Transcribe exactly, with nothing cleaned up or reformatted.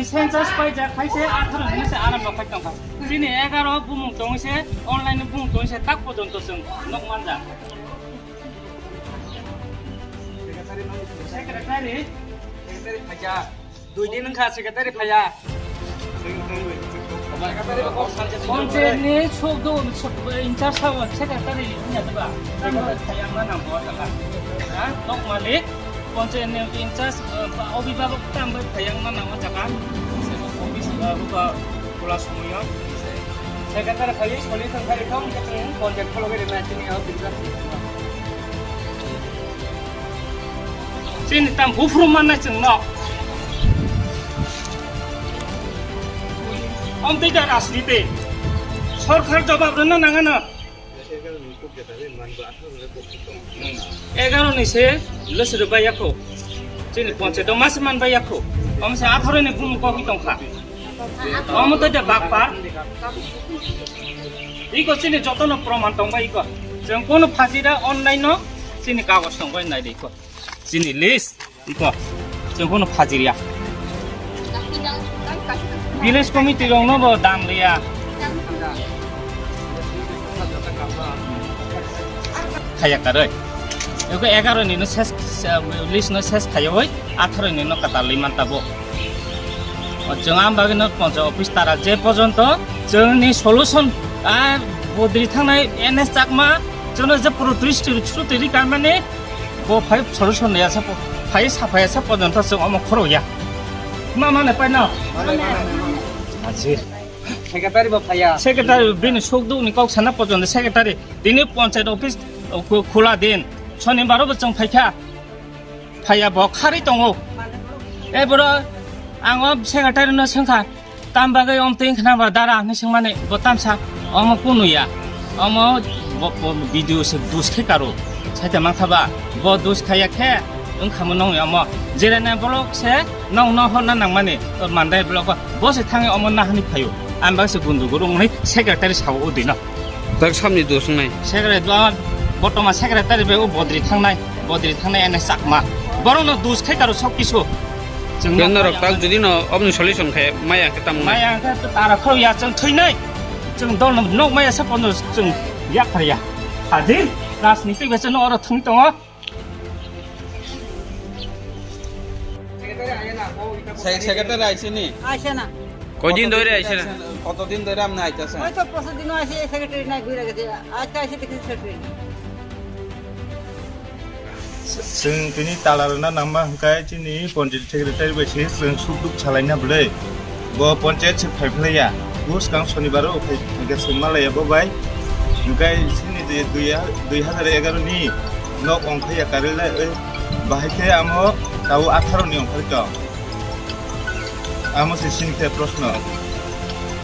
Census paijak khaise atharo hinwi se aram rok khai tongkha. Chini egaro bumung tongwi se, online bumung tongwi se tak pojonto chwng nok manjak. Secretary, secretary phaiya. Dui din wngkha secretary phaiya. Panchayat ni sub do, sub, in charge sabo secretary wngya diba? Tamo phaiya ma nang bo jaga. Ha? Nok malik, panchayat ni in charge, eh, obibabok tam bai phaiya ma nang bo jaga. Office, eh, buka pula sumoyo. Secretary phaiwi soli thang phai thong ke chwng contact kholo ke rina chini o dirga. Chini tam buphuru manna chwng no. Om tei da rajniti. Sorkar jawab rwna nangano. Egaro ni se losri bai yakho. Chini panchayat o mas man bai yakho. Om se atharo ni bumung kok tongkha. Omo to de bakpar. Iko chini jotono proman tongbai iko. Chwng kono phajira online no chini kagoj tongbai nai de iko. Chini list iko. Chwng kono phajiriya. Village committee rok no bo dam liya. Khaya karoi. Eko egaro ni no ses, list no ses khayoi, atharo ni no katal liman tabo. O chwng am bagwi no poncha office tara je pojonto chwngni solution a bodri thangnai N S Chakma chwngno je puro tris tiri churu tiri karmani bo phai solution ya sa po, phai sa phai sa pojonto chwng omo khoro ya. Ma mane pai no. Aji. Secretary bo phaiya. Secretary bini sukduk ni kok sana pojonto secretary tini panchayat office khula din. Sonibar bo chwng phaikha. Phaiya bo khari tongo. E boro ang o secretary no swngkha. Tam bagwi om twi khna ba dara hinwi swngmani bo tamsa omo kunuya. Omo bo, bo video se dus khe karo. Saita mankha ba bo dus khaya khe wngkha mo nong omo. Jerene bolok se nong no honna nangmani mandai bolok bo se thangwi omo nahani phaio. Ang bak se gundu guru wngni secretary sao o dino. Tak samni dos wngnai. Secretary do, botoma secretary bai o bodri thangnai, bodri thangnai ene Chakma. Borokno dos khai karo sok kisu. Chwng norok tak jodi no obni solution khe maya khe tamo. Maya khe to tara khoro ya chwng thwinai. Chwng dol no nok maya sa pono chwng yak phar ya. Hadin rajniti bai chwng oro thung tongo. Secretary aisini? Aise na. Koidin dhore aise na? Koto din dhore amne aitase? Hoito proto din aise, secretary nai gura gese. Ajke aise dekhi secretary. Chwng tini tala rwna nangma hwnkhe chini panchayat secretary bai se chwng sukduk salaina bwlwi. Bo panchayat se phai phlaiya. Buskang sonibar o phai hwnkhe se malaiya bo bai. Hwnkhe sini je dui ha-, dui hazar egaroh ni nok ongkhaiya karwi lai, bahai khe amo tabo atharo ni ongkhai tong. Amo se sini khe proshno.